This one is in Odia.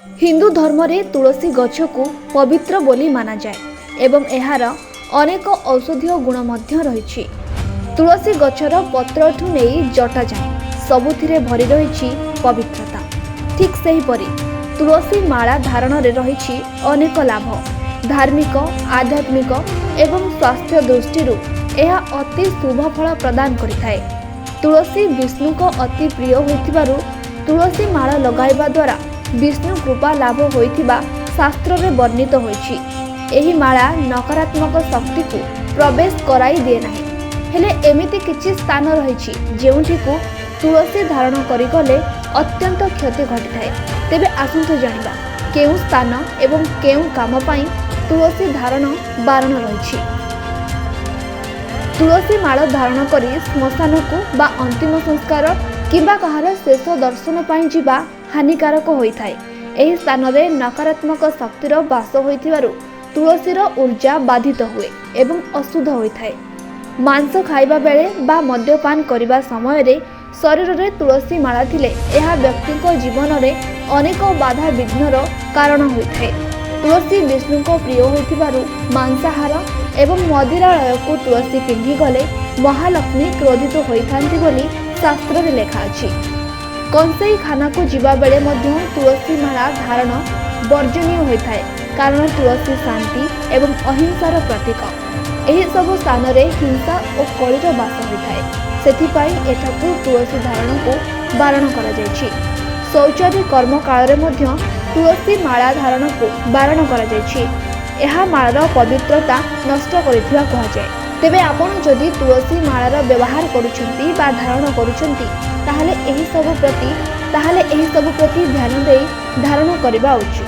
ହିନ୍ଦୁ ଧର୍ମରେ ତୁଳସୀ ଗଛକୁ ପବିତ୍ର ବୋଲି ମାନାଯାଏ ଏବଂ ଏହାର ଅନେକ ଔଷଧୀୟ ଗୁଣ ମଧ୍ୟ ରହିଛି। ତୁଳସୀ ଗଛର ପତ୍ରଠୁ ନେଇ ଜଟା ଯାଏଁ ସବୁଥିରେ ଭରି ରହିଛି ପବିତ୍ରତା। ଠିକ୍ ସେହିପରି ତୁଳସୀ ମାଳା ଧାରଣରେ ରହିଛି ଅନେକ ଲାଭ। ଧାର୍ମିକ, ଆଧ୍ୟାତ୍ମିକ ଏବଂ ସ୍ୱାସ୍ଥ୍ୟ ଦୃଷ୍ଟିରୁ ଏହା ଅତି ଶୁଭ ଫଳ ପ୍ରଦାନ କରିଥାଏ। ତୁଳସୀ ବିଷ୍ଣୁଙ୍କ ଅତି ପ୍ରିୟ ହୋଇଥିବାରୁ ତୁଳସୀ ମାଳ ଲଗାଇବା ଦ୍ୱାରା ବିଷ୍ଣୁ କୃପା ଲାଭ ହୋଇଥିବା ଶାସ୍ତ୍ରରେ ବର୍ଣ୍ଣିତ ହୋଇଛି। ଏହି ମାଳା ନକାରାତ୍ମକ ଶକ୍ତିକୁ ପ୍ରବେଶ କରାଇ ଦିଏ ନାହିଁ। ହେଲେ ଏମିତି କିଛି ସ୍ଥାନ ରହିଛି, ଯେଉଁଠିକୁ ତୁଳସୀ ଧାରଣ କରିଗଲେ ଅତ୍ୟନ୍ତ କ୍ଷତି ଘଟିଥାଏ। ତେବେ ଆସନ୍ତୁ ଜାଣିବା କେଉଁ ସ୍ଥାନ ଏବଂ କେଉଁ କାମ ପାଇଁ ତୁଳସୀ ଧାରଣ ବାରଣ ରହିଛି। ତୁଳସୀ ମାଳ ଧାରଣ କରି ଶ୍ମଶାନକୁ ବା ଅନ୍ତିମ ସଂସ୍କାର କିମ୍ବା କାହାର ଶେଷ ଦର୍ଶନ ପାଇଁ ଯିବା ହାନିକାରକ ହୋଇଥାଏ। ଏହି ସ୍ଥାନରେ ନକାରାତ୍ମକ ଶକ୍ତିର ବାସ ହୋଇଥିବାରୁ ତୁଳସୀର ଉର୍ଜା ବାଧିତ ହୁଏ ଏବଂ ଅଶୁଦ୍ଧ ହୋଇଥାଏ। ମାଂସ ଖାଇବା ବେଳେ ବା ମଦ୍ୟପାନ କରିବା ସମୟରେ ଶରୀରରେ ତୁଳସୀ ମାଳା ଥିଲେ ଏହା ବ୍ୟକ୍ତିଙ୍କ ଜୀବନରେ ଅନେକ ବାଧା ବିଘ୍ନର କାରଣ ହୋଇଥାଏ। ତୁଳସୀ ବିଷ୍ଣୁଙ୍କ ପ୍ରିୟ ହୋଇଥିବାରୁ ମାଂସାହାର ଏବଂ ମଦିରାଳୟକୁ ତୁଳସୀ ପିନ୍ଧିଗଲେ ମହାଲକ୍ଷ୍ମୀ କ୍ରୋଧିତ ହୋଇଥାନ୍ତି ବୋଲି ଶାସ୍ତ୍ରରେ ଲେଖା ଅଛି। କଂସେଇ ଖାନାକୁ ଯିବାବେଳେ ମଧ୍ୟ ତୁଳସୀ ମାଳା ଧାରଣ ବର୍ଜନୀୟ ହୋଇଥାଏ, କାରଣ ତୁଳସୀ ଶାନ୍ତି ଏବଂ ଅହିଂସାର ପ୍ରତୀକ। ଏହିସବୁ ସ୍ଥାନରେ ହିଂସା ଓ କଳିର ବାସ ହୋଇଥାଏ, ସେଥିପାଇଁ ଏଠାକୁ ତୁଳସୀ ଧାରଣକୁ ବାରଣ କରାଯାଇଛି। ଶୌଚାଦି କର୍ମ କାଳରେ ମଧ୍ୟ ତୁଳସୀ ମାଳା ଧାରଣକୁ ବାରଣ କରାଯାଇଛି। ଏହା ମାଳର ପବିତ୍ରତା ନଷ୍ଟ କରିଥିବା କୁହାଯାଏ। ତେବେ ଆପଣ ଯଦି ତୁଳସୀ ମାଳାର ବ୍ୟବହାର କରୁଛନ୍ତି ବା ଧାରଣ କରୁଛନ୍ତି, ତାହେଲେ ଏହିସବୁ ପ୍ରତି ଧ୍ୟାନ ଦେଇ ଧାରଣ କରିବା ଉଚିତ।